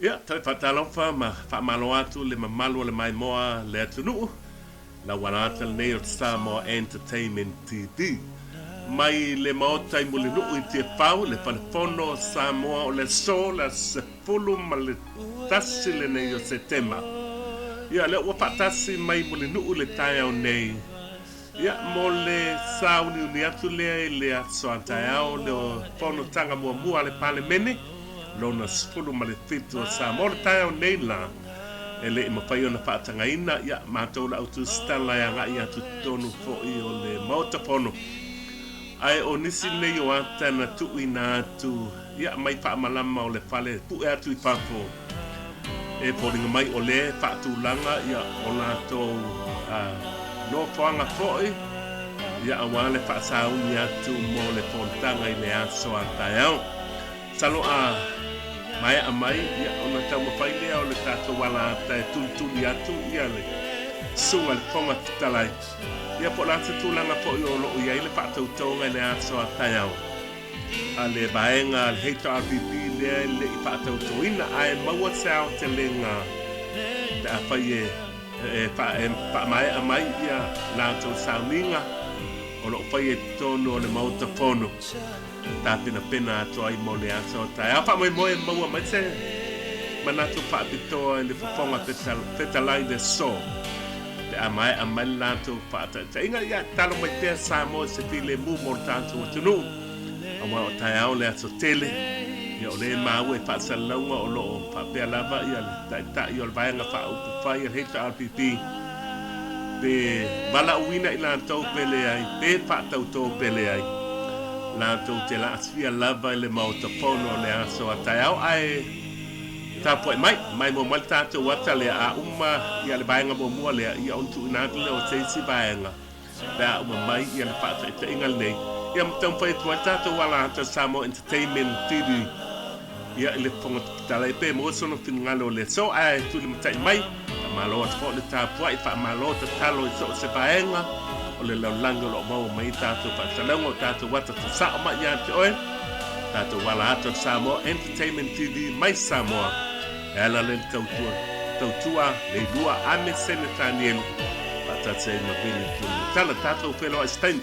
Ia, toe faatalofa ma faamalo atu le mamalu o le maimoa le atunuu, lau alaata lenei o Samoa Entertainment TV. Mai le Maota i Mulinuu i Tiafau, le Fale Fono o Samoa o le aso le 11 lenei o Setema. Ia, lea ua faatasi mai Mulinuu i le taeao nei, Ia, mo le sauniuni atu lea i le aso a taeao le fonotaga muamua a le Palemene lona 17 o Samoa. O le taeao nei la, e le i mafai ona faatagaina, ia, matou le au tusitala e agai atu i totonu foi o le Maota Fono. Ae o nisi nei o ata na tuuina atu, ia, mai faamalama o le fale pue atu i fafo, E foliga mai o lea e faatulaga ia o latou nofoaga foi ia aua le faasauni atu mo le fonotaga i le aso a taeao. Masalo a maea mai ia ona taumafai lea o le tatou alaata e tulituli atu ia le Susuga i le Fofoga Fetalai ia po o le a se tulaga foi o lo o i ai le faatautoga i le aso a taeao. a le vaega a le HRPP lea e le i faatautoina ae maua se aotelega pe afai e e faamaea mai ia latou sauniga o lo o faia i totonu o le Maota Fono e tapenapena atu ai mo le aso o taeao. Faamoemoe e maua mai se manatu faapitoa i le Fofoga Fetalai i le aso pe a maea mai le latou faataitaiga. Ia tatalo mai pea Samoa i se filemu mo le tatou atunuu, aua o taeao le aso tele. Ia o lea e maua i faasalalauga o lo o faapea lava ia le Taitai o le Vaega Faaupufai a le HRPP, pe valaauina i latou pe leai, pe faatauto pe leai, latou te laasia lava i le Maota Fono o le aso a taeao. Ae Tapuai mai, maimoa mai le tatou ata lea, a uma ia le vaega muamua lea, ia ona tuuina atu lea o se isi vaega pe a uma mai ia le faataitaiga lenei. Ia ma taumafai atu ai le tatou ala ata Samoa Entertainment TV ia i le Fofoga Fetalai pe maua sona finagalo o le aso ae tulimatai mai. Faamalo atu foi le tapuai, faamalo tatalo i so o se vaega o le lalolagi o lo o maua mai ai tatou faasalalauga o tatou ata sasao mai ia te oe, tatou ala ata o Samoa Entertainment TV mai Samoa. E ala lea le tautua, tautua Leilua Ame Sene Tanielu faatasi ai ma Vili Tulimatala. Tatou feiloai se taimi.